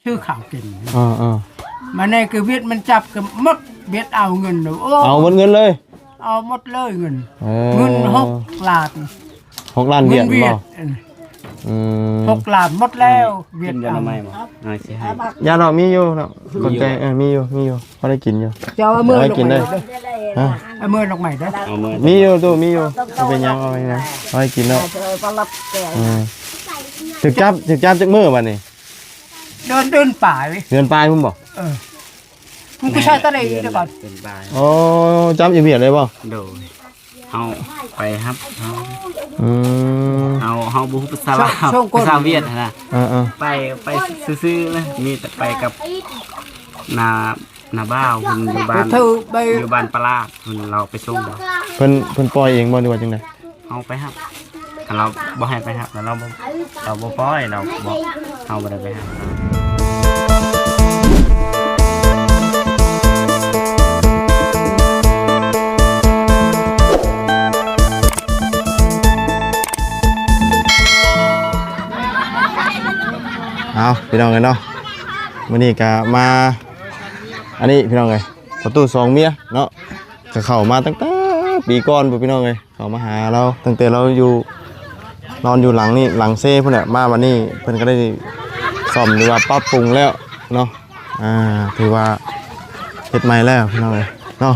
ຊື້ເຂົ້າກິນ. ເອີໆ ມາແນ່ຄືຫວຽດມັນຈັບກໍໝົດ, ຫວຽດເອົາເງິນ. ໂອ້ ເອົາໝົດເງິນເລີຍ? ເອົາໝົດເລີຍເງິນ. ເອີ ເງິນຫົກລ້ານ. ຫົກລ້ານຫວຽດ ເງິນຫວຽດບໍ່? ເອີ ອືມ ຫົກລ້ານໝົດແລ້ວ. ຫວຽດເອົາ. ກິນຢາໜໍ່ໄມ້ບໍ່? ອ້າຍຊິໃຫ້. ຢາດອກ ມີຢູ່ເນາະ. ຂອບໃຈ. ມີຢູ່ ເອີ ມີຢູ່ ມີຢູ່ ພໍໄດ້ກິນຢູ່. ເຈົ້າເອົາເມືອລົງໄປເດີ. ຮະ? ເອົາເມືອລົງໄປເດີ. ເອົາເມືອ. ມີຢູ່ຕູ້ ມີຢູ່. ບໍ່ເປັນຫຍັງ ເອົາໄວ້ນະ ເອົາໄວ້ກິນເນາະ. ເອີ ຖືກຈັບ ຖືກຈັບຈັກມື້ບັດນີ້? ເດືອນ ເດືອນປາຍ. ເດືອນປາຍພຸ້ນບໍ່? ເອີ ມັນກໍໃຊ້ຕະເລດກ່ອນ. ເດືອນປາຍ. ໂອ້ ຈັບຢູ່ຫວຽດເລີຍບໍ່? ໂດຍ. ເຮົາໄປຮັບເຮົາ. ອືມ ເຮົາ ເຮົາບໍ່ຮູ້ພາສາລາວ ພາສາຫວຽດຫັ້ນນະ. ເອີໆ ໄປ ໄປຊື່ໆນະ. ມີແຕ່ໄປກັບນ້າ ນ້າບ່າວເພິ່ນຢູ່ບ້ານ ຢູ່ບ້ານປະຫຼາດເພິ່ນ. ລາວໄປສົ່ງ. ເພິ່ນ ເພິ່ນປ່ອຍເອງບໍ່ ຫຼືວ່າຈັ່ງໃດ? ເຮົາໄປຮັບ. ຄັນລາວບໍ່ໃຫ້ໄປຮັບ ລາວບໍ່ ລາວບໍ່ປ່ອຍ. ລາວບໍ່ ເຮົາບໍ່ໄດ້ໄປຮັບ. ເອົາ ພີ່ນ້ອງເອີຍເນາະ, ມື້ນີ້ກະມາ ອັນນີ້ພີ່ນ້ອງເອີຍ ປະຕູສອງເມຍເນາະ, ກະເຂົ້າມາຕັ້ງແຕ່ປີກ່ອນພຸ້ນພີ່ນ້ອງເອີຍ. ເຂົ້າມາຫາລາວຕັ້ງແຕ່ລາວຢູ່ ນອນຢູ່ຫຼັງນີ້ ຫຼັງເຊພຸ້ນແຫຼະ. ມາວັນນີ້ເພິ່ນກໍໄດ້ສ້ອມ ຫຼືວ່າປັບປຸງແລ້ວເນາະ. ອ່າ ຖືວ່າເຮັດໃໝ່ແລ້ວພີ່ນ້ອງເອີຍເນາະ.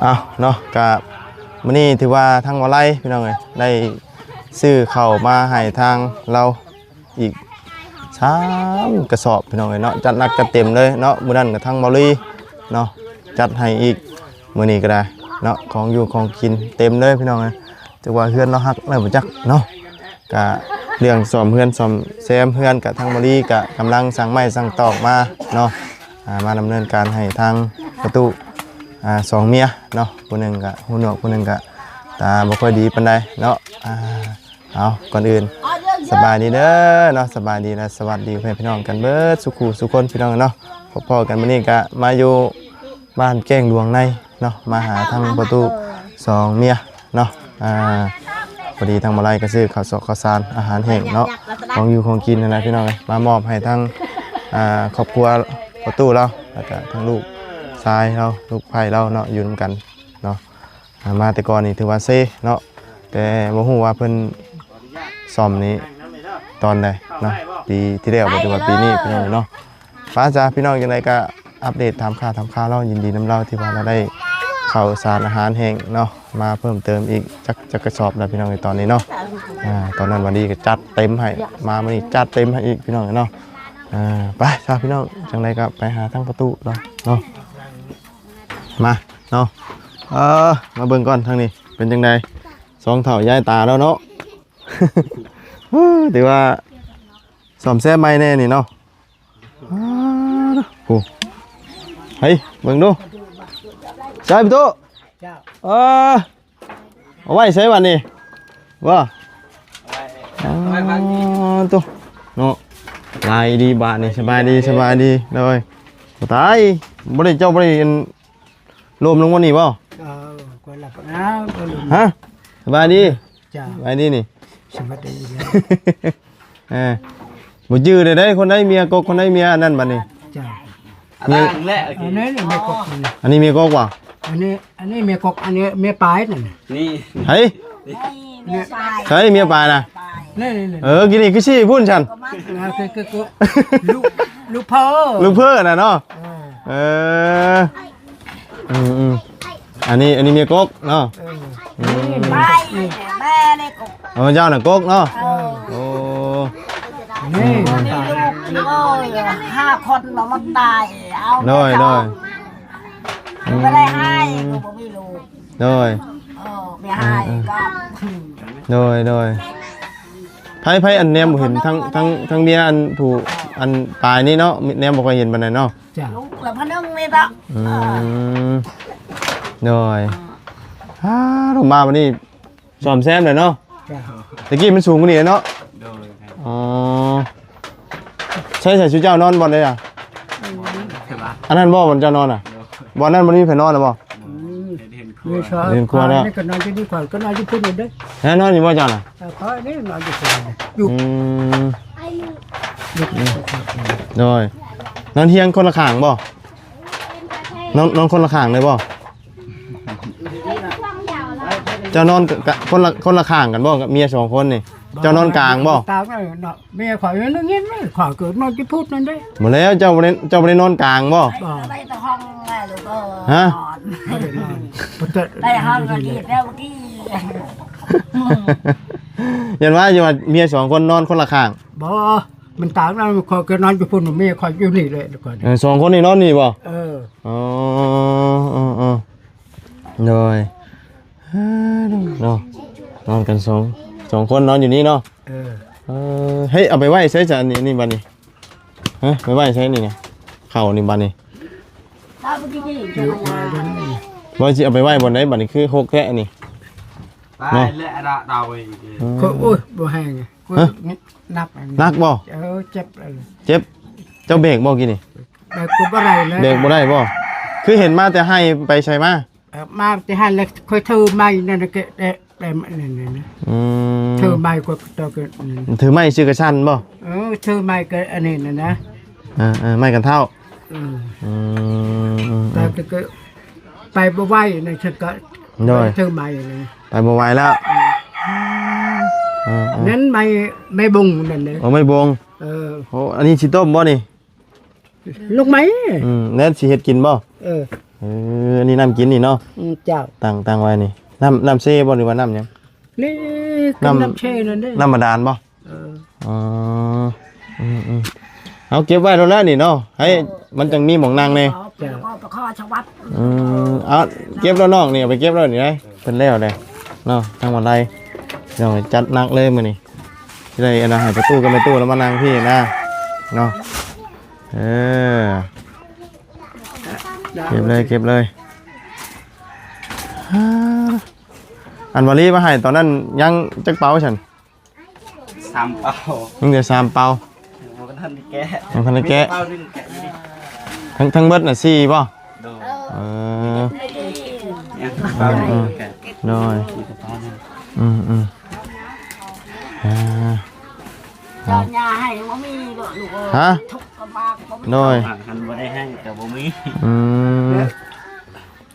ເອົາເນາະ ກະມື້ນີ້ຖືວ່າທາງບໍ່ໄລພີ່ນ້ອງເອີຍ ໄດ້ຊື້ເຂົ້າມາໃຫ້ທາງລາວ ອີກສາມກະສອບພີ່ນ້ອງເອີຍເນາະ, ຈັດໜັກຈັດເຕັມເລີຍເນາະ. ມື້ນັ້ນກະທາງເບົາລີເນາະ ຈັດໃຫ້ອີກ. ມື້ນີ້ກະໄດ້ເນາະ ຂອງຢູ່ຂອງກິນເຕັມເລີຍພີ່ນ້ອງເອີຍ. ຈັກວ່າເຮືອນລາວຫັກແລ້ວບໍ່ຈັກເນາະ, ກະເລື່ອງສ້ອມເຮືອນສ້ອມແຊມເຮືອນ ກະທາງເບົາລີກະກຳລັງສັ່ງໄມ້ສັ່ງຕອກມາເນາະ. ອ່າ ມາດຳເນີນການໃຫ້ທາງປະຕູ ອ່າ ສອງເມຍເນາະ, ຜູ້ໜຶ່ງກະຫູໜວກ ຜູ້ໜຶ່ງກະຕາບໍ່ຄ່ອຍດີປານໃດເນາະ. ອ່າ ເອົາ ກ່ອນອື່ນສະບາຍດີເດີເນາະ, ສະບາຍດີ ແລະ ສະຫວັດດີພໍ່ແມ່ພີ່ນ້ອງກັນເບິດສູ່ຄູ່ສູ່ຄົນພີ່ນ້ອງເນາະ. ພໍ້ກັນມື້ນີ້ກະມາຢູ່ບ້ານແກ້ງຫຼວງໃນເນາະ, ມາຫາທາງປະຕູສອງເມຍເນາະ. ອ່າ ພໍດີທາງມາໄລກະຊື້ເຂົ້າສອກເຂົ້າສານ ອາຫານແຫ້ງເນາະ, ຂອງຢູ່ຂອງກິນຫັ້ນແຫຼະພີ່ນ້ອງເອີຍ ມາມອບໃຫ້ທາງ ອ່າ ຄອບຄົວປະຕູລາວ ແລ້ວກະທາງລູກຊາຍລາວ ລູກໃພ້ລາວເນາະ ຢູ່ນຳກັນເນາະ. ອ່າ ມາແຕ່ກ່ອນນີ້ຖືວ່າເຊເນາະ, ແຕ່ບໍ່ຮູ້ວ່າເພິ່ນສ້ອມນີ້ຕອນໃດເນາະ, ປີທີ່ແລ້ວບໍ່ ຫຼືວ່າປີນີ້ພີ່ນ້ອງເນາະ. ໄປ ຈ້າ ພີ່ນ້ອງ ຈັ່ງໃດກະອັບເດດຖາມຂ່າວຖາມຄາວລາວ, ຍິນດີນຳລາວທີ່ວ່າລາວໄດ້ເຂົ້າສານອາຫານແຫ້ງເນາະ ມາເພີ່ມເຕີມອີກຈັກ ຈັກກະສອບແລ້ວພີ່ນ້ອງເອີຍ ຕອນນີ້ເນາະ. ອ່າ ຕອນນັ້ນວັນດີກະຈັດເຕັມໃຫ້, ມາມື້ນີ້ຈັດເຕັມໃຫ້ອີກພີ່ນ້ອງເນາະ. ອ່າ ໄປ ຈ້າ ພີ່ນ້ອງ, ຈັ່ງໃດກະໄປຫາທາງປະຕູເນາະ. ມາເນາະ ເອີ ມາເບິ່ງກ່ອນທາງນີ້ເປັນຈັ່ງໃດ ສອງເຖົ້າຍາຍຕາແລ້ວເນາະ. ຖືວ່າສ້ອມແຊມໃໝ່ແນ່ນີ້ເນາະ. ໂອ້ ເຮີ້ຍ ເບິ່ງດູ ໃສ່ປະຕູ ເອີ ເອົາໄວ້ໃສບັດນີ້ ບໍ່ ອໍ ໂຕ ເນາະ. ຫຼາຍດີບາດນີ້. ສະບາຍດີ ສະບາຍດີ. ໂດຍ ຕາຍ ບໍ່ໄດ້ ເຈົ້າບໍ່ໄດ້ອັນ ລົມລົງມານີ້ບໍ່? ເອີ ກວນລະ ອ້າວ ຮະ ສະບາຍດີ. ຈ້າ ສະບາຍດີນີ້ ສະບາຍດີ. ເອີ ບໍ່ຈື່ໄດ້ ຄົນໃດເມຍກົກ ຄົນໃດເມຍອັນນັ້ນບັດນີ້. ຈ້າ ອັນນັ້ນແຫຼະ ອັນນີ້ເມຍກົກ ອັນນີ້ເມຍກົກຫວາ? ອັນນີ້ ອັນນີ້ເມຍກົກ ອັນນີ້ເມຍປາຍນັ້ນ ນີ້ ໃຜ? ເມຍປາຍ ໃຜເມຍປາຍນະ? ນີ້ໆໆ ເອີ ກິນນີ້ຄືຊີ້ພຸ້ນຊັ້ນ ອ່າ ຄື ຄື ຄື ລູກ ລູກເພີ ລູກເພີນະເນາະ. ເອີ ເອີ ອືມໆ ອັນນີ້ ອັນນີ້ເມຍກົກເນາະ. ເອີ ອືມ ແມ່ນີ້ກົກ ເອີ ເຈົ້ານະກົກເນາະ. ເອີ ໂອ້ ນີ້ ອືມ ມີລູກ ເອີ ຫ້າຄົນເນາະ ມັນຕາຍ ເອົາ ໂດຍ ໂດຍ ອືມ ບໍ່ໄດ້ໃຫ້ ກໍບໍ່ມີລູກ ໂດຍ ເອີ ໄປໃຫ້ ເອີ ກໍ ໂດຍ ໂດຍ ໃຜ ໃຜອັນແນມບໍ່ເຫັນ ທັງ ທັງ ທັງເມຍອັນຜູ້ອັນປາຍນີ້ເນາະ ແນມບໍ່ຄ່ອຍເຫັນປານໃດເນາະ. ຈ້າ ລູກລະພະໜຶ່ງນີ້ເນາະ. ອືມ ເອີ ໂດຍ ອ່າ ລົງມາບັດນີ້ ສ້ອມແຊມແລ້ວເນາະ. ຈ້າ ແຕ່ກີ້ມັນສູງກວ່ານີ້ເນາະ. ໂດຍ ອໍ ໃຊ້ ໃຊ້ ຊຸມເຈົ້ານອນບ່ອນໃດອະ? ອັນນັ້ນບໍ່ ບ່ອນເຈົ້ານອນນະ? ໂດຍ ບ່ອນນັ້ນບໍ່ມີໃຜນອນລະບໍ່? ອືມ ເຫັນ ເຫັນຄົວ ເຫັນຄົວແລ້ວ ນີ້ກໍນອນຢູ່ນີ້ກ່ອນ ກໍນອນຢູ່ພຸ້ນເດີ. ແນວນອນຢູ່ບໍ່ເຈົ້ານະ? ເອີ ຂ້ອຍນີ້ນອນຢູ່ພຸ້ນ ຢູ່ ອືມ ໂດຍ ນອນຮຽງຄົນລະຂ້າງບໍ່? ນອນ ນອນຄົນລະຂ້າງໄດ້ບໍ່? ເຈົ້ານອນກະ ຄົນລະ ຄົນລະຂ້າງກັນບໍ່ ກັບເມຍສອງຄົນນີ້? ເຈົ້ານອນກາງບໍ່? ກາງເນາະ ເມຍຂ້ອຍນອນຢູ່ນີ້ ຂ້ອຍກໍນອນຢູ່ພຸ້ນນັ້ນເດ້. ບໍ່ແລ້ວ ເຈົ້າບໍ່ໄດ້ ເຈົ້າບໍ່ໄດ້ນອນກາງບໍ່? ບໍ່ ໄດ້ແຕ່ຫ້ອງແລ້ວລູກເອີຍ. ຮະ? ນອນ ບໍ່ໄດ້ນອນ ໄດ້ຫ້ອງກໍດີແລ້ວເມື່ອກີ້. ຢ້ານວ່າ ຢ້ານວ່າເມຍສອງຄົນນອນຄົນລະຂ້າງ. ບໍ່ ມັນຕ່າງກັນ ຂ້ອຍກໍນອນຢູ່ພຸ້ນ ເມຍຂ້ອຍຢູ່ນີ້ແຫຼະ. ເອີ ສອງຄົນນີ້ນອນນີ້ບໍ່? ເອີ ອໍ ເອີ ເອີ ໂດຍ ເນາະ ນອນກັນສອງ ສອງຄົນນອນຢູ່ນີ້ເນາະ. ເອີ ເອີ ເຮີ້ຍ ເອົາໄປໄວ້ໃສຊະ ອັນນີ້ ນີ້ບັດນີ້? ຮະ ໄປໄວ້ໃສນີ້ນະ? ເຂົ້ານີ້ບັດນີ້ ວ່າຊິເອົາໄປໄວ້ບ່ອນໃດບັດນີ້ ຄືຮົກແທ້ນີ້? ຕາຍແລ້ວ ດາວອີກ. ອືມ ໂອ້ຍ ບໍ່ແຮງ ຮະ? ໜັກ ໜັກບໍ່? ເອີ ເຈັບ ເຈັບ. ເຈົ້າເບກບໍ່ກີ້ນີ້? ເບກກໍບໍ່ໄດ້ແລ້ວ ເບກບໍ່ໄດ້ບໍ່? ຄືເຫັນມາແຕ່ໄຮ່ໄປໃສມາ? ເອີ ມາແຕ່ຫັ້ນແລ້ວ ຄ່ອຍຖືໄມ້ນັ້ນ ແຕ່ ແຕ່ນັ້ນນະ. ອືມ ຖືໄມ້ກໍ ກໍ ກໍ ອືມ ຖືໄມ້ຊື່ກະຊັ້ນບໍ່? ເອີ ຖືໄມ້ກໍອັນນີ້ນະນະ. ເອີໆ ໄມ້ກັນເທົ້າ. ອືມ ອືມ ແຕ່ກໍ ກໍໄປບໍ່ໄຫວນັ້ນ ຊັ້ນກໍ ໂດຍ ຖືໄມ້ນີ້ ໄປບໍ່ໄຫວແລ້ວ. ອືມ ເອີໆ ນັ້ນໄມ້ ໄມ້ບົງນັ້ນເດ້. ໂອ້ ໄມ້ບົງ. ເອີ ໂອ້ ອັນນີ້ຊິຕົ້ມບໍ່ນີ້? ລູກໄມ້. ອືມ ແລ້ວຊິເຮັດກິນບໍ່? ເອີ ເອີ ອັນນີ້ນ້ຳກິນນີ້ເນາະ. ອືມ ເຈົ້າ ຕັ້ງ ຕັ້ງໄວ້ນີ້ ນ້ຳ ນ້ຳເຊບໍ່ ຫຼືວ່ານ້ຳຫຍັງ? ນີ້ ນ້ຳ ນ້ຳເຊນັ້ນເດ້ ນ້ຳບາດານບໍ່? ເອີ ອໍ ອືມໆ ເອົາເກັບໄວ້ໂລດແລ້ວນີ້ເນາະ ໃຫ້ມັນຈັ່ງມີໝ່ອງນັ່ງແດ່. ເຈົ້າ ອືມ ເອົາເກັບແລ້ວນ້ອງນີ້ ເອົາໄປເກັບແລ້ວນີ້ໄດ໋ ເພິ່ນແລ້ວແຫຼະເນາະ ທາງວັນໄລ. ນ້ອງຈັດໜັກເລີຍມື້ນີ້ ຊິໄດ້ອັນນັ້ນໃຫ້ປະຕູກັບແມ່ຕູ້ລາວມານັ່ງພີ້ນະເນາະ. ເອີ ເກັບເລີຍ ເກັບເລີຍ. ອັນວາລີມາໃຫ້ຕອນນັ້ນຍັງຈັກເປົາຊັ້ນ? ສາມເປົາ. ຍັງແຕ່ສາມເປົາ ຍັງບໍ່ທັນໄດ້ແກະ ຍັງບໍ່ທັນໄດ້ແກະ. ມີເປົາໜຶ່ງແກະຢູ່ນີ້ ທັງ ທັງເບິດນະສີ່ບໍ່? ໂດຍ ເອີ ຍັງເປົາໜຶ່ງແກະ. ໂດຍ ມີແຕ່ເປົາໜຶ່ງ. ອືມໆ ອ່າ ເຈົ້າຍ່າໃຫ້ບໍ່ມີບໍ່ລູກເອີຍ? ຮະ? ທຸກກະບາກບໍ່ມີ. ໂດຍ ຄັນບໍ່ໄດ້ໃຫ້ກໍບໍ່ມີ. ອືມ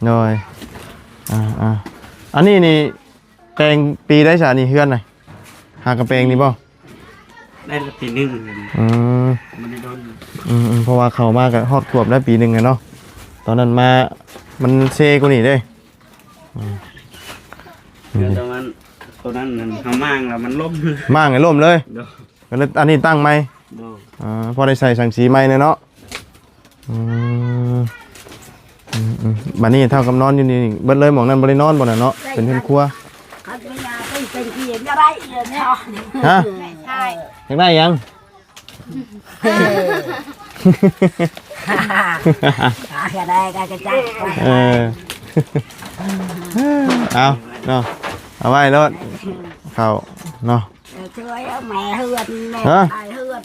ໂດຍ ອ່າໆ ອັນນີ້ນີ້ ແປງປີໃດຊະນີ້ເຮືອນນະ? ຫາກະແປງນີ້ບໍ່? ໄດ້ລະປີໜຶ່ງ. ອືມ ມັນໄດ້ດົນ. ອືມໆ ເພາະວ່າເຂົ້າມາກະຮອດຂວບແລ້ວ ປີໜຶ່ງອະເນາະ. ຕອນນັ້ນມາມັນເຊກວ່ານີ້ເດ້. ອືມ ແລ້ວຕອນນັ້ນ ໂຕນັ້ນເຮົາມ້າງແລ້ວມັນລົ້ມ ມ້າງໃຫ້ລົ້ມເລີຍ. ໂດຍ ກໍເລີຍອັນນີ້ຕັ້ງໃໝ່. ໂດຍ ອ່າ ພໍໄດ້ໃສ່ສັງສີໃໝ່ແດ່ເນາະ. ອືມ ອືມໆ ບັດນີ້ເທົ່າກັບນອນຢູ່ນີ້ເບິດເລີຍ ໝ່ອງນັ້ນບໍ່ໄດ້ນອນບໍ່ນະເນາະ ເປັນເຮືອນຄົວ. ຮະ? ຢາກໄດ້ຫຍັງ? ຢາກໄດ້ກໍຈັດໄປ. ເອີ ເອົາເນາະ ເອົາໄວ້ໂລດ ເຂົ້າເນາະ. ເອີ ຊ່ວຍເອົາແມ່ເຮືອນ ແມ່ ຮະ? ຕາຍເຮືອນ.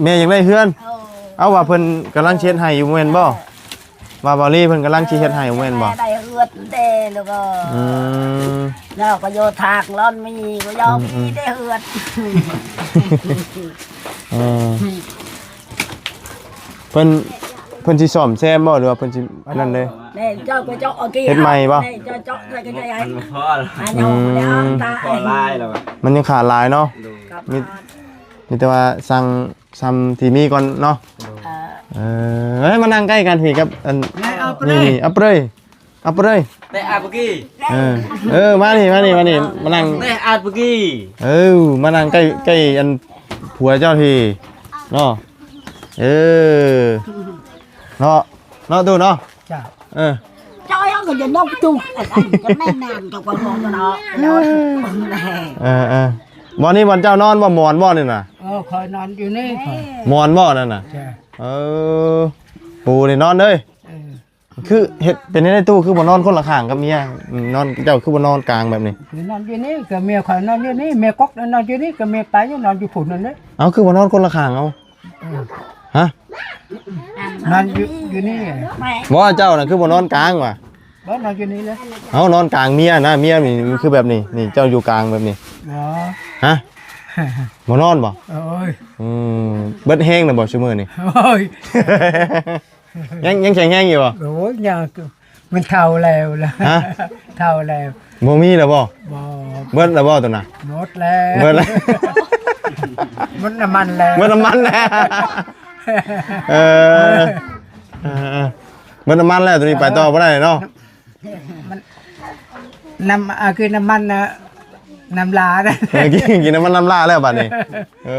ແມ່ຢາກໄດ້ເຮືອນ? ເອີ ເອົາ ວ່າເພິ່ນກຳລັງຊິເຮັດໃຫ້ຢູ່ແມ່ນບໍ່? ເອີ ວ່າບ່າວລີເພິ່ນກຳລັງຊິເຮັດໃຫ້ແມ່ນບໍ່? ແມ່ໄດ້ເຮືອນເດ້ລູກເອີຍ. ອືມ ແລ້ວກໍຢູ່ທາງລອນມີ ກໍຢອກ ອືມ ມີໄດ້ເຮືອນ. ເອີ ເພິ່ນ ເພິ່ນຊິສ້ອມແຊມບໍ່ ຫຼືວ່າເພິ່ນຊິອັນນັ້ນເລີຍ? ແມ່ເຈົ້າກໍເຈາະເອົາ ເຮັດໃໝ່ບໍ່? ແມ່ເຈົ້າເຈາະໃສ່ກະໃຈໃຫ້ ມັນບໍ່ພໍລະ ອືມ ພໍຫຼາຍລະ ມັນຍັງຂາດຫຼາຍເນາະ. ໂດຍ ມີ ມີແຕ່ວ່າສັ່ງສ່ຳທີ່ມີກ່ອນເນາະ. ໂດຍ ເອີ ເອີ ມານັ່ງໃກ້ກັນພີ້ກັບອັນນີ້ ອັບເລີຍ ອັບເລີຍ ອັບເລີຍ. ແຕ່ອັບກີ້ ເອີ ເອີ ມານີ້ ມານີ້ ມານີ້ ມານັ່ງ ແຕ່ອັບກີ້ ເອີ ມານັ່ງໃກ້ ໃກ້ອັນຜົວເຈົ້າພີ້ເນາະ. ເອີ ເນາະ ເນາະຕູ້ເນາະ. ເຈົ້າ ເອີ ເຈົ້າຍັງກໍຈະນົກຕູ້ ອັນ ອັນ ຈະແມ່ນນານກັບກວາງເນາະ. ເອີ ເອີ ບ່ອນນີ້ບ່ອນເຈົ້ານອນບໍ່? ໝອນບໍ່ນີ້ນະ? ເອີ ຂ້ອຍນອນຢູ່ນີ້ ຂ້ອຍ ໝອນບໍ່ນັ້ນນະ? ເຈົ້າ ເອີ ປູນີ້ນອນເລີຍ. ເອີ ຄືເຮັດເປັນແນວໃດຕູ້ ຄືບໍ່ນອນຄົນລະຂ້າງກັບເມຍ? ອືມ ນອນ ເຈົ້າຄືບໍ່ນອນກາງແບບນີ້? ຄືນອນຢູ່ນີ້ ກໍເມຍຂ້ອຍນອນຢູ່ນີ້ ເມຍກົກນອນຢູ່ນີ້ ກໍເມຍໄປນອນຢູ່ພຸ້ນນັ້ນເດ້. ເອົ້າ ຄືບໍ່ນອນຄົນລະຂ້າງເອົາ? ເອີ ຮະ? ນອນຢູ່ ຢູ່ນີ້. ບໍ່ ເຈົ້ານະຄືບໍ່ນອນກາງຫວາ? ບໍ່ ນອນຢູ່ນີ້ເລີຍ. ເອົ້າ ນອນກາງເມຍນະ ເມຍນີ້ຄືແບບນີ້ ນີ້ເຈົ້າຢູ່ກາງແບບນີ້. ບໍ່ ຮະ? ບໍ່ນອນບໍ່? ໂອ້ຍ ອືມ ເບິດແຮງແລ້ວບໍ່ຊຸມື້ນີ້? ໂອ້ຍ ຍັງ ຍັງແຂງແຮງຢູ່ບໍ່? ໂອ້ຍ ຍັງ ມັນເຖົ້າແລ້ວລະ. ຮະ? ເຖົ້າແລ້ວ. ບໍ່ມີແລ້ວບໍ່? ບໍ່. ເບິດແລ້ວບໍ່ໂຕນັ້ນ? ໝົດແລ້ວ. ເບິດແລ້ວ. ໝົດນ້ຳມັນແລ້ວ. ໝົດນ້ຳມັນແລ້ວ. ເອີ ເອີໆ ເບິດນ້ຳມັນແລ້ວ ໂຕນີ້ໄປຕໍ່ບໍ່ໄດ້ເນາະ. ມັນ ນ້ຳ ອາ ກິນນ້ຳມັນນະ ນ້ຳລານະ. ເອີ ກິນ ກິນນ້ຳມັນນ້ຳລາແລ້ວບາດນີ້. ເອີ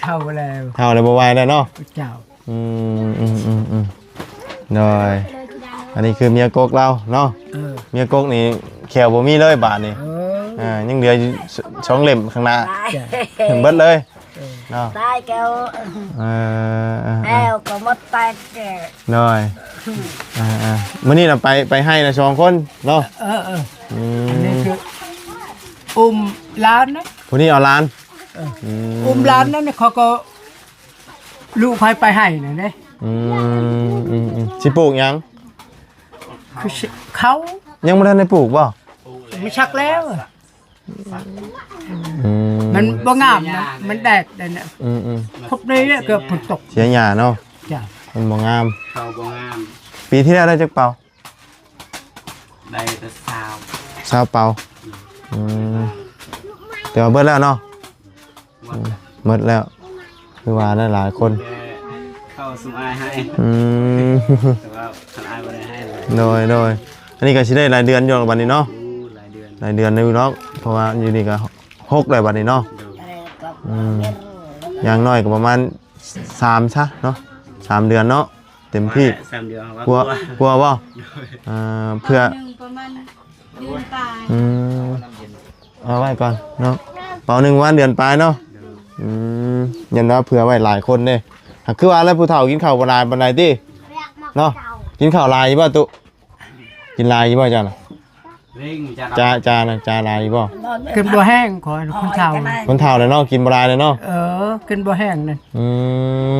ເຖົ້າແລ້ວ ເຖົ້າແລ້ວ ບໍ່ໄຫວແລ້ວເນາະ. ເຈົ້າ. ອືມ ອືມໆໆ ໂດຍ ອັນນີ້ຄືເມຍກົກລາວເນາະ. ເອີ ເມຍກົກນີ້ແຂ້ວບໍ່ມີເລີຍບາດນີ້. ເອີ ອ່າ ຍັງເຫຼືອຢູ່ສອງເຫຼັ້ມຂ້າງໜ້າ. ເຈົ້າ. ເບິດເລີຍ. ເອີ ເນາະ ຕາຍແກ້ວ. ເອີ ເອີ ເອີ ແລ້ວກໍໝົດຕາຍແກ້ວ. ໂດຍ ເອີໆ ມື້ນີ້ນະໄປ ໄປໄຮ່ນະສອງຄົນເນາະ. ເອີໆ ອືມ ອັນນີ້ຄືອຸ້ມຫຼານນະ ຜູ້ນີ້ເອົາຫຼານ. ເອີ ອືມ ອຸ້ມຫຼານນັ້ນເຂົາກໍລູກຂ້ອຍໄປໄຮ່ນັ້ນເດ້. ອືມ ອືມໆ ຊິປູກຫຍັງ? ຄືເຂົາ ຍັງບໍ່ທັນໄດ້ປູກບໍ່? ມັນຊັກແລ້ວ. ອືມ ມັນບໍ່ງາມນະ ມັນແດດໄດ໋ນະ. ອືມໆ ຄົບເລີຍເກືອບຝົນຕົກ ເສຍຫຍ້າເນາະ. ຈ້ະ ມັນບໍ່ງາມ ເຂົາບໍ່ງາມ. ປີທີ່ແລ້ວໄດ້ຈັກເປົາ? ໄດ້ແຕ່ຊາວ ຊາວເປົາ. ອືມ ອືມ ແຕ່ວ່າເບິດແລ້ວເນາະ. ໝົດແລ້ວ ຄືວ່າຫຼາຍໆຄົນ ເຂົ້າຊຸມອ້າຍໃຫ້. ອືມ ແຕ່ວ່າຄັນອ້າຍບໍ່ໄດ້ໃຫ້ເລີຍ. ໂດຍໆ ອັນນີ້ກໍຊິໄດ້ຫຼາຍເດືອນຢູ່ບັດນີ້ເນາະ. ໂອ້ ຫຼາຍເດືອນ ຫຼາຍເດືອນຢູ່ເນາະ ເພາະວ່າຢູ່ນີ້ກໍຫົກແລ້ວບັດນີ້ເນາະ. ໂດຍ ອືມ ຢ່າງໜ້ອຍກໍປະມານສາມຊະເນາະ ສາມເດືອນເນາະ ເຕັມທີ່. ສາມເດືອນ ກວ່າ ກວ່າບໍ່? ໂດຍ ເອີ ເພື່ອ ປະມານເດືອນປາຍ. ອືມ ເອົາໄວ້ກ່ອນເນາະ ເປົາໜຶ່ງປະມານເດືອນປາຍເນາະ. ໂດຍ ອືມ ຍັນວ່າເຜື່ອໄວ້ຫຼາຍຄົນເດ້. ຫາກຄືວ່າແລ້ວ ຜູ້ເຖົ້າກິນເຂົ້າບໍ່ຫຼາຍປານໃດຕິເນາະ. ກິນເຂົ້າຫຼາຍຢູ່ບໍ່ຕຸ? ກິນຫຼາຍຢູ່ບໍ່ເຈົ້ານະ? ຈາ ຈານະ ຈາຫຼາຍຢູ່ບໍ່? ກິນບໍ່ແຫ້ງ ຂ້ອຍຄົນເຖົ້າ ຄົນເຖົ້າແລ້ວເນາະ ກິນບໍ່ຫຼາຍແລ້ວເນາະ. ເອີ ກິນບໍ່ແຫ້ງນະ. ອືມ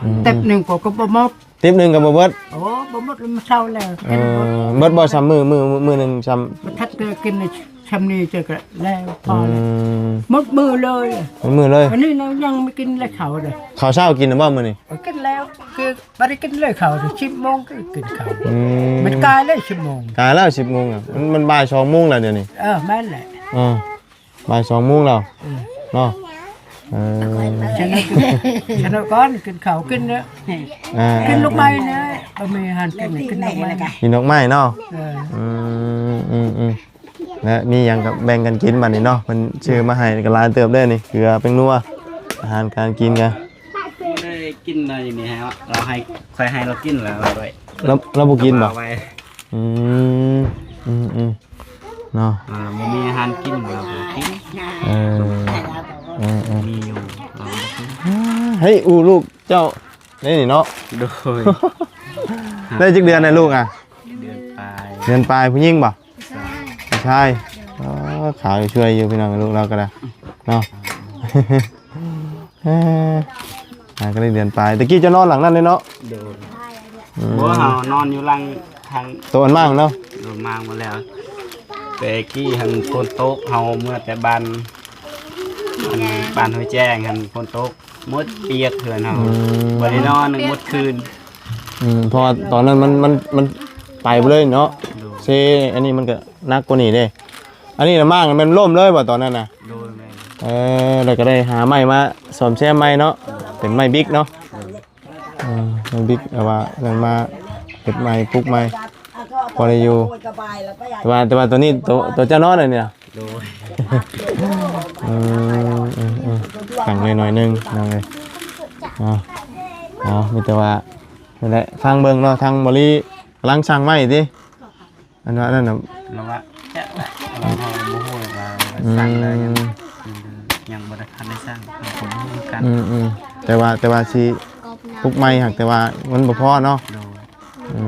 ອືມ ຕິບໜຶ່ງກໍ ກໍບໍ່ໝົດ ຕິບໜຶ່ງກໍບໍ່ເບິດ. ໂອ້ ບໍ່ໝົດ ມັນເຊົາແລ້ວ. ເອີ ກິນບໍ່ ເບິດບໍ່ ຊ່ຳມື້ ມື້ ມື້ໜຶ່ງຊ່ຳ ບໍ່ທັນໄດ້ກິນ ຊ່ຳນີ້ຈະກະແລ້ວ ພໍແລ້ວ. ອືມ ໝົດມື້ເລີຍ ໝົດມື້ເລີຍ. ອັນນີ້ນະຍັງບໍ່ກິນເລີຍເຂົ້າເດ້. ເຂົ້າເຊົ້າກິນແລ້ວບໍ່ມື້ນີ້? ເອີ ກິນແລ້ວ ຄືບໍ່ໄດ້ກິນເລີຍເຂົ້າ ສິບໂມງກໍກິນເຂົ້າ. ອືມ ມັນກາຍແລ້ວສິບໂມງ ກາຍແລ້ວສິບໂມງອະ. ມັນ ມັນບ່າຍສອງໂມງແລ້ວດຽວນີ້. ເອີ ແມ່ນແຫຼະ. ເອີ ບ່າຍສອງໂມງແລ້ວ ເອີ ເນາະ. ເອີ ສະໜຸກ ສະໜຸກກ່ອນ ກິນເຂົ້າ ກິນເນາະ. ອ່າ ກິນລູກໄມ້ເນາະ ບໍ່ມີອາຫານກິນ ກິນລູກໄມ້ ກິນດອກໄມ້ເນາະ. ເອີ ອືມ ອືມ ອືມ ແລະ ມີຫຍັງກໍແບ່ງກັນກິນບັດນີ້ເນາະ. ເພິ່ນຊື້ມາໃຫ້ກໍຫຼາຍເຕີບເດ້ນີ້ ເກືອ ແປ້ງນົວ ອາຫານການກິນກະ ບໍ່ໄດ້ກິນເນາະ. ນີ້ໃຫ້ເຮົາ ເຮົາໃຫ້ ຂ້ອຍໃຫ້ລາວກິນແລ້ວ ລາວ ລາວບໍ່ກິນບໍ່? ເອົາໄວ້ ອືມ ອືມໆ ເນາະ. ອ່າ ບໍ່ມີອາຫານກິນ ລາວບໍ່ກິນ. ເອີ ເອີໆ ມີຢູ່ ລາວບໍ່ກິນ. ເຮີ້ຍ ອູ້ລູກເຈົ້າໄດ້ນີ້ເນາະ. ໂດຍ ໄດ້ຈັກເດືອນແລ້ວລູກອະ? ເດືອນປາຍ ເດືອນປາຍ. ຜູ້ຍິງບໍ່? ຜູ້ຊາຍ. ອໍ ຂາວຊ່ວຍຢູ່ພີ່ນ້ອງ ລູກລາວກໍໄດ້ເນາະ. ເອີ ຫາກໍໄດ້ເດືອນປາຍ. ຕະກີ້ເຈົ້ານອນຫຼັງນັ້ນເດ້ເນາະ? ໂດຍ ອືມ ບໍ່ ເຮົານອນຢູ່ຫຼັງທາງ ໂຕອັນມ້າງເນາະ. ໂດຍ ມ້າງໝົດແລ້ວ. ແຕ່ກີ້ຫັ້ນຝົນຕົກ ເຮົາເມືອແຕ່ບ້ານ ອັນ ບ້ານຫ້ວຍແຈ້ງຫັ້ນ ຝົນຕົກ ໝົດປຽກເຮືອນເຮົາ. ອືມ ບໍ່ໄດ້ນອນໝົດຄືນ. ອືມ ເພາະວ່າຕອນນັ້ນມັນ ມັນ ມັນໄປບໍ່ເລີຍເນາະ. ໂດຍ ເຊ ອັນນີ້ມັນກໍໜັກກວ່ານີ້ເດ້. ອັນນີ້ນະ ມ້າງແມ່ນລົ້ມເລີຍບໍ່ຕອນນັ້ນນະ? ໂດຍ ແມ່ນ. ເອີ ແລ້ວກໍໄດ້ຫາໄມ້ມາສ້ອມແຊມໃໝ່ເນາະ. ໂດຍ ເປັນໄມ້ບິກເນາະ. ໂດຍ ເອີ ໄມ້ບິກ ແຕ່ວ່ານັ້ນມາເຮັດໃໝ່ ປຸກໃໝ່ ພໍໄດ້ຢູ່. ແຕ່ວ່າ ແຕ່ວ່າຕົວນີ້ ຕົວ ຕົວເຈົ້ານອນອັນນີ້ນະ? ໂດຍ ອືມ ອືມໆ ຕັ້ງໄວ້ໜ້ອຍໜຶ່ງ ນ້ອງເອີຍ. ເອົາ ເອົາ ມີແຕ່ວ່າ ນັ້ນແຫຼະ ຟັງເບິ່ງເນາະ ທາງບໍ່ລີກຳລັງສ້າງໄມ້ຕິ? ອັນວ່ານັ້ນນະ ລະວະ ເຈົ້າ ລະວະ ເຮົາບໍ່ຮູ້ວ່າ ອືມ ສ້າງແລ້ວຍັງ ຍັງບໍ່ໄດ້ທັນໄດ້ສ້າງ ເຮົາກໍບໍ່ຮູ້ຄືກັນ. ອືມໆ ແຕ່ວ່າ ແຕ່ວ່າຊິປຸກໃໝ່ ຫາກແຕ່ວ່າມັນບໍ່ພໍເນາະ. ໂດຍ ອື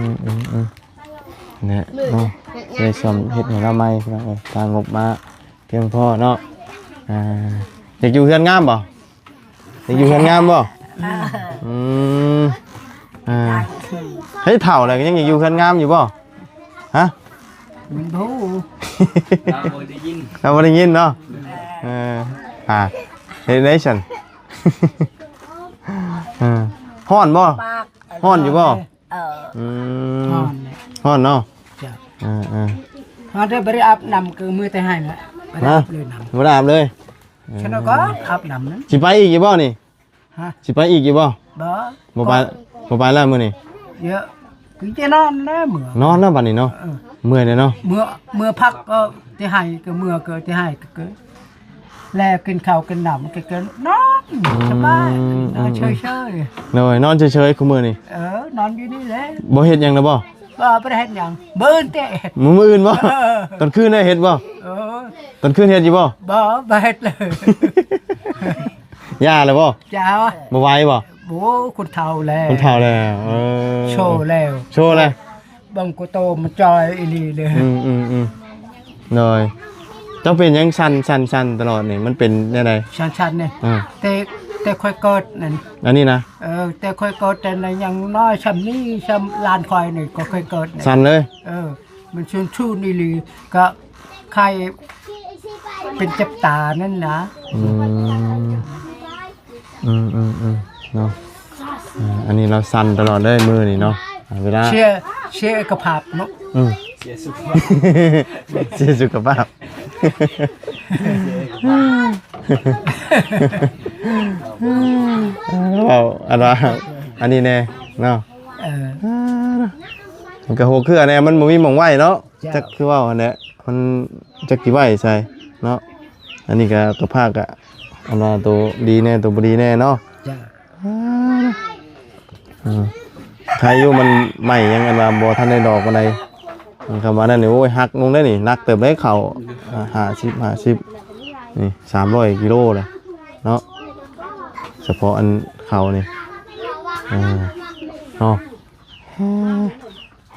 ມໆໆ ແຫຼະເນາະ ໄດ້ສ້ອມເຮັດໃຫ້ລາວໃໝ່ພີ່ນ້ອງເອີຍ ຖ້າງົບມາພຽງພໍເນາະ. ອ່າ ຢາກຢູ່ເຮືອນງາມບໍ່? ຢາກຢູ່ເຮືອນງາມບໍ່? ອືມ ອ່າ ໃຫ້ເຖົ້າແລ້ວກໍຍັງຢາກຢູ່ເຮືອນງາມຢູ່ບໍ່? ຮະ? ມັນບໍ່ຮູ້ ລາວບໍ່ໄດ້ຍິນ ລາວບໍ່ໄດ້ຍິນເນາະ. ເອີ ອ່າ ເຮັດໄດ້ຊັ້ນ. ເອີ ຮ້ອນບໍ່? ປາກ ຮ້ອນຢູ່ບໍ່? ເອີ ອືມ ຮ້ອນແຫຼະ ຮ້ອນເນາະ ຈ້ະ ເອີໆ ເຮົາໄດ້ບໍ່ໄດ້ອາບນ້ຳ ຄືມື້ແຕ່ໃຫ້ນະ ບໍ່ໄດ້ອາບເລີຍນ້ຳ ບໍ່ໄດ້ອາບເລີຍ ເອີ ຊັ້ນກໍອາບນ້ຳນັ້ນ ຊິໄປອີກຢູ່ບໍ່ນີ້? ຮະ ຊິໄປອີກຢູ່ບໍ່? ບໍ່ ບໍ່ໄປ ບໍ່ໄປແລ້ວມື້ນີ້ ເຍອະ ຄືຈະນອນແລ້ວ ເມື່ອຍ ນອນແລ້ວບັດນີ້ເນາະ ເອີ ເມື່ອຍແລ້ວເນາະ ເມື່ອ ເມື່ອພັກກໍຊິໃຫ້ ກໍເມື່ອກໍຊິໃຫ້ ກໍ ແລະກິນເຂົ້າກິນນ້ຳ ກໍ ກໍນອນ ອືມ ສະບາຍ ອືມ ນອນເຊີຍໆ ໂດຍ ນອນເຊີຍໆ ຄຸມື້ນີ້ ເອີ ນອນຢູ່ນີ້ແຫຼະ ບໍ່ເຮັດຫຍັງນະບໍ່? ບໍ່ ບໍ່ໄດ້ເຮັດຫຍັງ ມື້ອື່ນເຕະ ມື້ ມື້ອື່ນບໍ່? ເອີ ຕອນຄືນໄດ້ເຮັດບໍ່? ເອີ ຕອນຄືນເຮັດຢູ່ບໍ່? ບໍ່ ບໍ່ເຮັດເລີຍ ຢ່າແລ້ວບໍ່? ຢ່າ ບໍ່ໄຫວບໍ່? ໂອ້ ຄົນເຖົ້າແລ້ວ ຄົນເຖົ້າແລ້ວ ເອີ ໂຊແລ້ວ ໂຊແລ້ວ ເບິ່ງໂກໂຕມັນຈ່ອຍອີ່ຫຼີເລີຍ ອືມໆໆ ໂດຍ ເຈົ້າເປັນຫຍັງສັ່ນໆໆຕະຫຼອດນີ້ ມັນເປັນແນວໃດ? ສັ່ນໆນີ້ ເອີ ແຕ່ ແຕ່ຂ້ອຍເກີດນັ້ນ ອັນນີ້ນະ? ເອີ ແຕ່ຂ້ອຍເກີດ ແຕ່ໃນຍັງນ້ອຍຊ່ຳນີ້ ຊ່ຳຫຼານຂ້ອຍນີ້ ກໍຂ້ອຍເກີດນີ້ ສັ່ນເລີຍ ເອີ ມັນຊຸນໆອີ່ຫຼີ ກໍໄຂ້ເປັນຈັບຕານັ້ນນະ ອືມ ອືມໆໆ ເນາະ ເອີ ອັນນີ້ລາວສັ່ນຕະຫຼອດເລີຍມື້ນີ້ເນາະ ເວລາ ເສຍ ເສຍສຸຂະພາບເນາະ ອືມ ເສຍສຸຂະພາບ ເສຍສຸຂະພາບ ເວົ້າອັນວ່າ ອັນນີ້ແດ່ເນາະ ເອີ ມັນກະຫົກເຄືອແດ່ ມັນບໍ່ມີໝ່ອງໄວ້ເນາະ ເຈົ້າ ຈັກຄືເວົ້າຫັ້ນແຫຼະ ມັນຈັກຊິໄວ້ໃສເນາະ ອັນນີ້ກະ ກະພາກກະ ອັນວ່າໂຕດີແດ່ ໂຕບໍ່ດີແດ່ເນາະ ເຈົ້າ ອືມ ໃຄຢູ່ມັນໃໝ່ຍັງ ອັນວ່າບໍ່ທັນໄດ້ດອກປານໃດ ຄັນວ່ານັ້ນນີ້ ໂອ້ຍ ຫັກລົງໄດ໋ນີ້ ໜັກເຕີບເດ້ເຂົ້າ ອ່າ ຫ້າສິບ ຫ້າສິບ ນີ້ ສາມຮ້ອຍກິໂລເດ້ເນາະ ສະເພາະອັນເຂົ້ານີ້ ເອີ ເນາະ.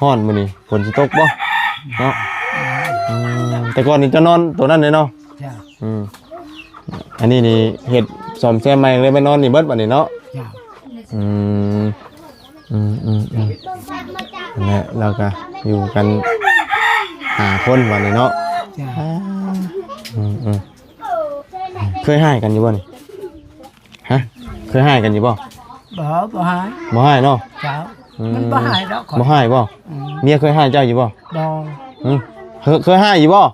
ຮ້ອນມື້ນີ້ ຝົນຊິຕົກບໍ່ເນາະ? ອືມ ແຕ່ກ່ອນນີ້ເຈົ້ານອນໂຕນັ້ນເດ້ເນາະ? ເຈົ້າ. ອືມ ອັນນີ້ນີ້ເຮັດສ້ອມແຊມໃໝ່ເລີຍ ມານອນນີ້ເບິດບັດນີ້ເນາະ? ເຈົ້າ. ອືມ ອືມໆ ນັ້ນແຫຼະ ລາວກະຢູ່ກັນຫ້າຄົນບັດນີ້ເນາະ? ເຈົ້າ. ອືມໆ ເຄີຍຮ້າຍກັນຢູ່ບໍ່ນີ້? ຮະ ເຄີຍຮ້າຍກັນຢູ່ບໍ່? ບໍ່ ບໍ່ຮ້າຍ. ບໍ່ຮ້າຍເນາະ? ເຈົ້າ. ອືມ ມັນບໍ່ຮ້າຍດອກຂ້ອຍ. ບໍ່ຮ້າຍບໍ່? ອືມ ເມຍເຄີຍຮ້າຍເຈົ້າຢູ່ບໍ່? ບໍ່. ຫຶ ເຄີຍ ເຄີຍຮ້າຍຢູ່ບໍ່?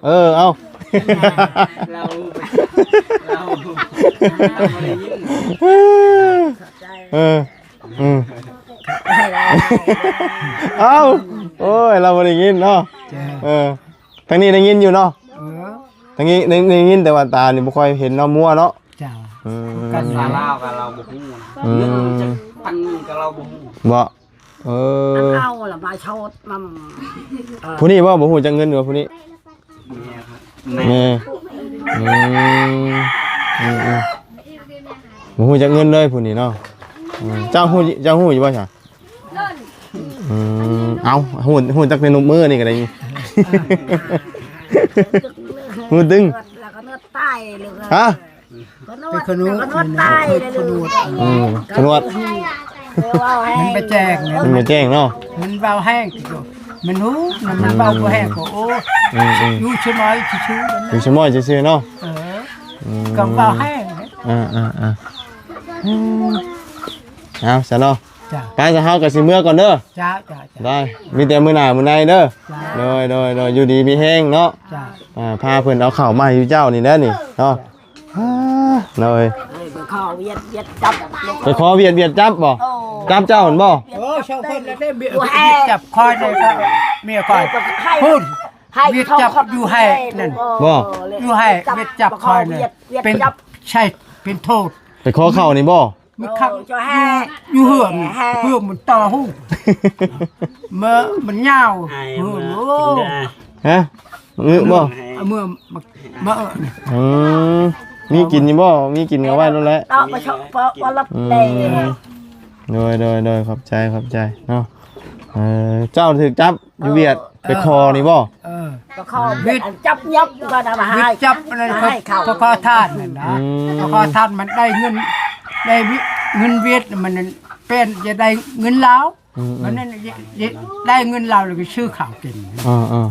ເອີ ເອີ ເອົ້າ ລາວ ລາວ ລາວບໍ່ໄດ້ຍິນ. ເອີ ອືມ ເອົ້າ ໂອ້ຍ ລາວບໍ່ໄດ້ຍິນເນາະ. ເຈົ້າ. ເອີ ທາງນີ້ໄດ້ຍິນຢູ່ເນາະ? ເອີ ທາງນີ້ໄດ້ ໄດ້ຍິນ ແຕ່ວ່າຕານີ້ບໍ່ຄ່ອຍເຫັນເນາະ ມົວເນາະ. ເຈົ້າ. ອືມ ພາສາລາວກໍລາວບໍ່ຮູ້ນະ. ອືມ ເງິນຈັກພັນກໍລາວບໍ່ຮູ້. ບໍ່? ເອີ ເອົາລະມາໂຊດນຳ ເອີ ຜູ້ນີ້ບໍ່ ບໍ່ຮູ້ຈັກເງິນວ່າຜູ້ນີ້? ແມ່. ອືມ ອືມໆ ບໍ່ຮູ້ຈັກເງິນເລີຍຜູ້ນີ້ເນາະ. ອືມ ເຈົ້າຮູ້ ເຈົ້າຮູ້ຢູ່ບໍ່ຊະ? ອືມ ເອົ້າ ຮູ້ ຮູ້ຈັກແຕ່ນົບມືນີ້ກໍໄດ້. ຫື ແລ້ວກໍເນີດຕາຍເລີຍ. ຮະ? ເປັນຂະໜວດ ຂະໜວດ ຂະໜວດ. ອືມ ຂະໜວດ ມັນບໍ່ແຈ້ງນະ ມັນບໍ່ແຈ້ງເນາະ. ມັນເວົ້າແຮງ ມັນຮູ້ ມັນເວົ້າບໍ່ແຮງກໍ ໂອ້ ອືມໆ ຢູ່ສະໝອຍຊື່ໆ ຢູ່ສະໝອຍຊື່ໆເນາະ. ເອີ ອືມ ກໍເວົ້າແຮງ. ອ່າໆໆ ເອົາຊະເນາະ. ເຈົ້າ. ໄປຊະ ເຮົາກໍຊິເມືອກ່ອນເດີ. ເຈົ້າ ເຈົ້າ ເຈົ້າ. ໄດ້ ມີແຕ່ມື້ໜ້າມື້ໃນເດີ. ເຈົ້າ. ໂດຍ ໂດຍ ໂດຍ ຢູ່ດີມີແຮງເນາະ. ເຈົ້າ. ອ່າ ພາເພິ່ນເອົາເຂົ້າມາໃຫ້ເຈົ້ານີ້ແຫຼະນີ້ເນາະ. ເຈົ້າ. ອ່າ ໂດຍ ໄປຂໍວຽດ ວຽດຈັບ ໄປຂໍວຽດ ວຽດຈັບບໍ່? ໂອ້ ຈັບເຈົ້າຫັ້ນບໍ່? ໂອ້ ຊາວຄົນລະໄດ້ ວຽດຈັບຂ້ອຍນີ້ກໍເມຍຂ້ອຍພຸ້ນ ວຽດຈັບຢູ່ໄຮ່ນັ້ນ. ບໍ່? ຢູ່ໄຮ່ ວຽດຈັບຂ້ອຍນີ້ ເປັນ ໃຊ່ ເປັນໂທດ. ໄປຂໍເຂົ້ານີ້ບໍ່? ມັນຄັກ ເອີ ຢູ່ເຮືອນ ເຮືອນມັນຕໍ່ຫູ ເມື່ອມັນຍາວ. ຫື ໂອ້ ຮະ ງຶບໍ່? ເມື່ອ ມາ ມາ ອືມ ມີກິນຢູ່ບໍ່? ມີກິນກໍໄວ້ໂລດແຫຼະ. ເຕາະມາເຊາະເປາະວ່າລັບແດ່. ອືມ ໂດຍ ໂດຍ ໂດຍ ຂອບໃຈ ຂອບໃຈເນາະ. ເອີ ເຈົ້າຖືກຈັບ ຢູ່ຫວຽດ ເອີ ໄປຂໍນີ້ບໍ່? ເອີ ໄປຂໍຫວຽດ ອັນຈັບຍັບກໍນຳມາໃຫ້ ຫວຽດຈັບອັນນັ້ນ ມາໃຫ້ເຂົາ ໄປຂໍທານນັ້ນນະ. ອືມ ໄປຂໍທານມັນໄດ້ເງິນ ໄດ້ເງິນຫວຽດ ມັນແປນຈະໄດ້ເງິນລາວ. ອືມໆ ມັນນັ້ນໄດ້ເງິນລາວແລ້ວກໍຊື້ເຂົ້າກິນ. ເອີ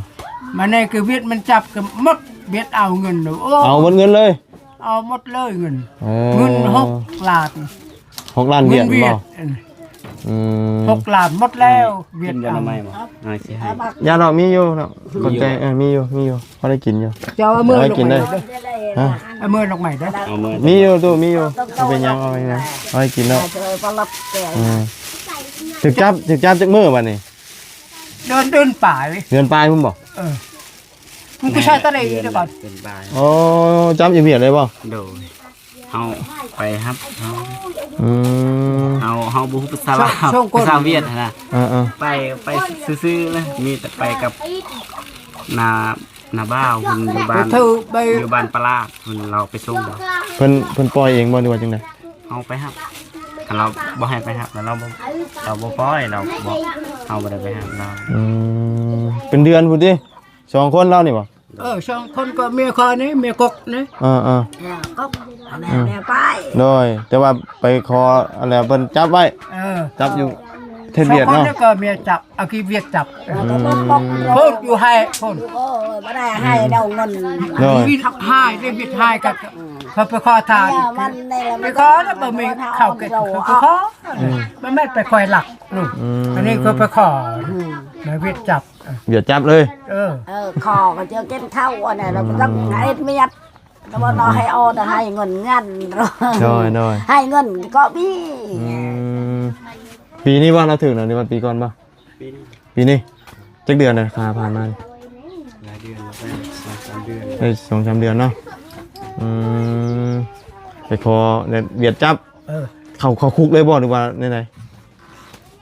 ໆ ມັນນັ້ນຄືຫວຽດມັນຈັບກໍໝົດ ຫວຽດເອົາເງິນ. ໂອ້ ເອົາໝົດເງິນເລີຍ. ເອົາໝົດເລີຍເງິນ. ໂອ້ ເງິນຫົກລ້ານ ຫົກລ້ານຫວຽດ ເງິນຫວຽດບໍ່? ອືມ ຫົກລ້ານໝົດແລ້ວຫວຽດ. ກິນບໍ່ ເອົາ ໜໍ່ໄມ້ບໍ່? ອ້າຍຊິໃຫ້. ຢ່າດອກ ມີຢູ່ເນາະ ຂອບໃຈ. ເອີ ມີຢູ່ ມີຢູ່ ພໍໄດ້ກິນຢູ່. ເຈົ້າເອົາເມືອ ເອົາໄວ້ກິນເດີ. ຮະ? ເອົາເມືອ ໜໍ່ໄມ້ເດີ. ເອົາເມືອ ມີຢູ່ຕູ້ ມີຢູ່. ບໍ່ເປັນຫຍັງ ເອົາໄວ້ນະ ເອົາໄວ້ກິນເນາະ. ເອີ ຖືກຈັບ ຖືກຈັບຈັກມື້ບັດນີ້? ເດືອນ ເດືອນປາຍ. ເດືອນປາຍພຸ້ນບໍ່? ເອີ ມັນຄືໃຊ້ຕະເລດກ່ອນ. ເດືອນປາຍ. ໂອ້ ຈັບຢູ່ຫວຽດເລີຍບໍ່? ໂດຍ ເຮົາໄປຮັບເຮົາ. ອືມ ເຮົາ ເຮົາບໍ່ຮູ້ພາສາລາວ ພາສາຫວຽດຫັ້ນນະ. ເອີໆ ໄປ ໄປຊື່ໆນະ ມີແຕ່ໄປກັບນ້າ ນ້າບ່າວເພິ່ນຢູ່ບ້ານ ຢູ່ບ້ານປະຫຼາດເພິ່ນ ລາວໄປສົ່ງ. ເພິ່ນ ເພິ່ນປ່ອຍເອງບໍ່ ຫຼືວ່າຈັ່ງໃດ? ເຮົາໄປຮັບ ຄັນລາວບໍ່ໃຫ້ໄປຮັບ ລາວບໍ່ ລາວບໍ່ປ່ອຍ ລາວບໍ່ ເຮົາບໍ່ໄດ້ໄປຮັບລາວ. ອືມ ເປັນເດືອນພຸ້ນຕິ ສອງຄົນລາວນີ້ບໍ່? ເອີ ສອງຄົນ ກໍເມຍຂ້ອຍນີ້ ເມຍກົກນີ້. ເອີໆ ເມຍກົກ ເມຍປາຍ. ໂດຍ ແຕ່ວ່າໄປຂໍອັນແລ້ວເພິ່ນຈັບໄວ້. ເອີ ຈັບຢູ່ເຮັດຫວຽດເນາະ. ສອງຄົນນີ້ກໍເມຍຈັບ ເອົາຂີ້ຫວຽດຈັບ. ອືມ ໂພດຢູ່ໃຫ້ໂພດ ໂອ້ຍ ບໍ່ໄດ້ໃຫ້ດອກເງິນ. ໂດຍ ຫວຽດຮ້າຍເດ້ ຫວຽດຮ້າຍກັບ ເຂົາໄປຂໍທານ ໄປຂໍແລ້ວບໍ່ມີເຂົ້າກິນ ເຂົາໄປຂໍ. ອືມ ມັນແມ່ນໄປຄອຍລັກ. ອືມ ອັນນີ້ເຂົາໄປຂໍ ອືມ ມາຫວຽດຈັບ. ຫວຽດຈັບເລີຍ. ເອີ ເອີ ຂໍກໍຈະກິນເຂົ້າອັນນັ້ນ ແລ້ວກໍຕ້ອງໃຫ້ເມຍ ແຕ່ວ່ານ້ອອຍໃຫ້ອອກ ໃຫ້ເງິນເງິນ. ໂດຍໆ ໃຫ້ເງິນກໍມີ. ອືມ ປີນີ້ວ່າລາວຖືກນະ ຫຼືວ່າປີກ່ອນບໍ່? ປີນີ້ ປີນີ້ ຈັກເດືອນແລ້ວ ຄ່າຜ່ານມານີ້? ຫຼາຍເດືອນແລ້ວ ໄດ້ສອງສາມເດືອນ ໄດ້ສອງສາມເດືອນເນາະ. ອືມ ໄປຂໍຫວຽດຈັບ. ເອີ ເຂົ້າ ເຂົ້າຄຸກເລີຍບໍ່ ຫຼືວ່າແນວໃດ?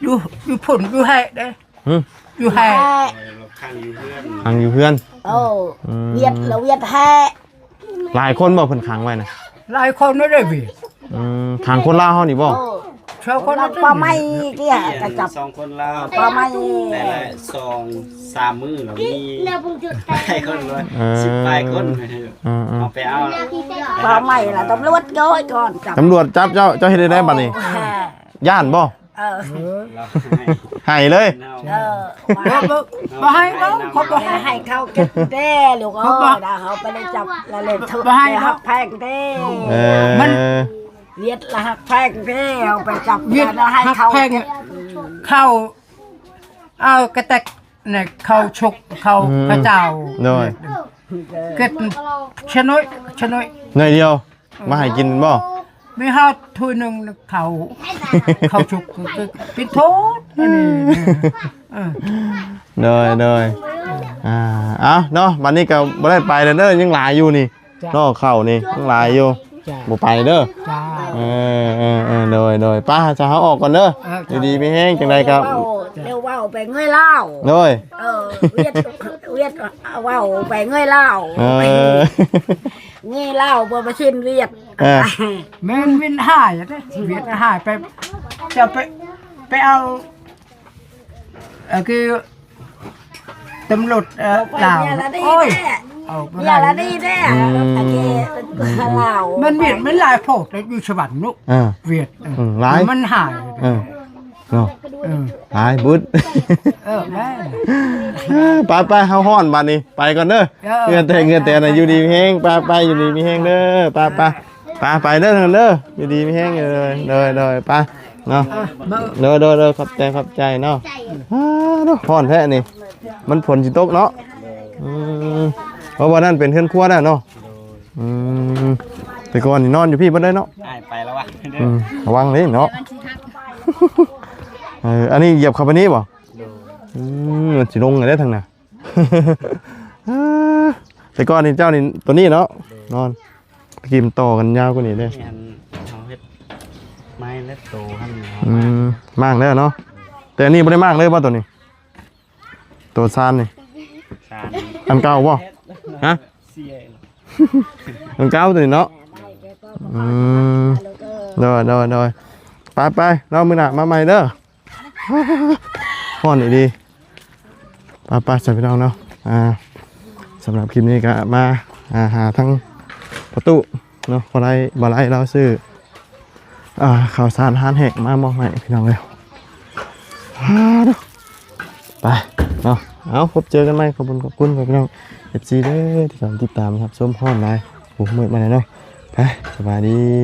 ຢູ່ ຢູ່ພຸ້ນ ຢູ່ໃຫ້ເດ້. ຫື? ຢູ່ໃຫ້ ຂັງຢູ່ເຮືອນ ຂັງຢູ່ເຮືອນ. ໂອ້ ອືມ ຫວຽດລະຫວຽດແທ້. ຫຼາຍຄົນບໍ່ເພິ່ນຂັງໄວ້ນະ? ຫຼາຍຄົນເດ້ຫວຽດ. ອືມ ຂັງຄົນລາວເຮົານີ້ບໍ່? ໂອ້ ຊາວຄົນລາວ ປາໄມ້ເດ ກະຈັບສອງຄົນລາວ ປາໄມ້ ແຕ່ລະສອງສາມມື້ລະມີຫຼາຍຄົນເລີຍ. ເອີ ສິບປາຍຄົນ. ເອີໆ ເອົາໄປເອົາ ປາໄມ້ລະຕຳຫຼວດກໍໄວ້ກ່ອນ ຈັບ ຕຳຫຼວດຈັບເຈົ້າ ເຈົ້າເຮັດໄດ້ໃດບັດນີ້? ໂອ້ ຢ້ານບໍ່? ເອີ ເອີ ໄຫ້ເລີຍ. ເອີ ບໍ່ ບໍ່ ບໍ່ໃຫ້ບໍ່ ເຂົາບໍ່ໃຫ້ ໃຫ້ເຂົາເກັບແດ່ລູກເອີຍ. ເຂົາບໍ່ ເຮົາໄປໄດ້ຈັບລະເຫຼັ້ນເຖິກ ບໍ່ໃຫ້ ໄດ້ຮັກແພງແດ່. ເອີ ມັນຫວຽດລະຮັກແພງແທ້ ເຮົາໄປຈັບຫວຽດລະໃຫ້ເຂົາເກັບ ເຂົາເອົາກະແຕັກ ໃນເຂົາຊຸກເຂົາ ອືມ ເຂົາເຈົ້າ. ໂດຍ ເກັບຊະໜ້ອຍ ຊະໜ້ອຍ ໜ້ອຍດຽວ ມາໃຫ້ກິນບໍ່? ມີຮອດຖ້ວຍໜຶ່ງເຂົາ ເຂົາຊຸກ ເປັນໂທດອັນນີ້. ເອີ ໂດຍ ໂດຍ ອ່າ ເອົາເນາະ ບັດນີ້ກໍບໍ່ໄດ້ໄປແລ້ວເດີ ຍັງຫຼາຍຢູ່ນີ້. ເນາະ ເຂົ້ານີ້ຍັງຫຼາຍຢູ່. ບໍ່ໄປເດີ. ເອີ ເອີ ເອີ ໂດຍ ໂດຍ ໄປ ຊະ ເຮົາອອກກ່ອນເດີ. ເອີ ຢູ່ດີມີແຮງ ຈັ່ງໃດກໍ ເວົ້າ ເວົ້າໄປເງີຍລາວ. ໂດຍ ເອີ ຫວຽດ ຫວຽດ ເວົ້າໄປເງີຍລາວ. ເອີ ເງີຍລາວບໍ່ມາຊິນຫວຽດ. ເອີ ແມ່ນຫວຽດຮ້າຍເດ້ ຫວຽດຮ້າຍ ໄປ ເຈົ້າໄປ ໄປເອົາ ເອີ ຄືຕຳຫຼວດ ເອີ ລາວ ໂອ້ຍ ເອົາບໍ່ໄດ້ ເມຍລະດີແທ້ ອືມ ຕະກີ້ລາວ ມັນຫວຽດມັນຫຼາຍໂພດ ຢູ່ສະຫວັນເນາະ. ເອີ ຫວຽດ ເອີ ອືມ ຫຼາຍ ມັນຫາຍ ເອີ ເນາະ ເອີ ຫຼາຍບຸດ. ເອີ ແມ່ນ ເອີ ໄປໆ ເຮົາຮ້ອນບັດນີ້ ໄປກ່ອນເດີ. ເອີ ເຫື່ອແຕກ ເຫື່ອແຕກນະ ຢູ່ດີມີແຮງ ໄປໆ ຢູ່ດີມີແຮງເດີ ໄປໆ ໄປ ໄປເດີ ເດີ ຢູ່ດີມີແຮງເດີ ໂດຍ ໂດຍ ໄປເນາະ. ໂດຍ ໂດຍ ໂດຍ ຂອບໃຈ ຂອບໃຈເນາະ. ອ້າ ຮ້ອນແທ້ນີ້ ມັນຝົນຊິຕົກເນາະ. ອືມ ເພາະວ່ານັ້ນເປັນເຮືອນຄົວແລ້ວເນາະ. ອືມ ແຕ່ກ່ອນນີ້ນອນຢູ່ພີ້ເບິດເລີຍເນາະ. ອ້າຍໄປລະວະ. ອືມ ລະວັງເດ້ເນາະ. ເອີ ອັນນີ້ຢຽບເຂົ້າໄປນີ້ບໍ່? ໂດຍ ອືມ ມັນຊິລົງໄດ້ທາງໜ້າ. ແຕ່ກ່ອນນີ້ເຈົ້ານີ້ ໂຕນີ້ເນາະ ໂດຍ ນອນ ກິນຕໍ່ກັນຍາວກວ່ານີ້ເດ້. ແມ່ນ ເຮົາເຮັດໄມ້ແລະໂຕຫັ້ນ. ອືມ ມ້າງແລ້ວເນາະ. ແຕ່ອັນນີ້ບໍ່ໄດ້ມ້າງເລີຍບໍ່ ໂຕນີ້ ໂຕຊານນີ້? ຊານ ອັນເກົ່າບໍ່? ຮະ? ເສຍ ອັນເກົ່າໂຕນີ້ເນາະ. ອືມ ໂດຍ ໂດຍ ໂດຍ ໄປໆ ເນາະ ມື້ໜ້າມາໃໝ່ເດີ. ຮ້ອນອີ່ຫຼີ. ໄປໆ ຊະພີ່ນ້ອງເນາະ. ອ່າ ສຳລັບຄລິບນີ້ກໍມາ ອ່າ ຫາທາງປະຕູເນາະ ພໍໄດ້ບໍ່ໄດ້ລາວຊື້ ອ່າ ເຂົ້າສານຮ້ານແຫ້ງມາມອບໃຫ້ພີ່ນ້ອງເດີ. ອ່າ ໄປເນາະ. ເອົາ ພົບເຈີກັນໃໝ່. ຂອບຄຸນ ຂອບຄຸນພີ່ນ້ອງ ເອັຟຊີ ເດີ ທີ່ເຂົ້າມາຕິດຕາມຮັບຊົມ. ຮ້ອນຫຼາຍ ໂອ້ ມືດມາແລ້ວເນາະ. ໄປ ສະບາຍດີ.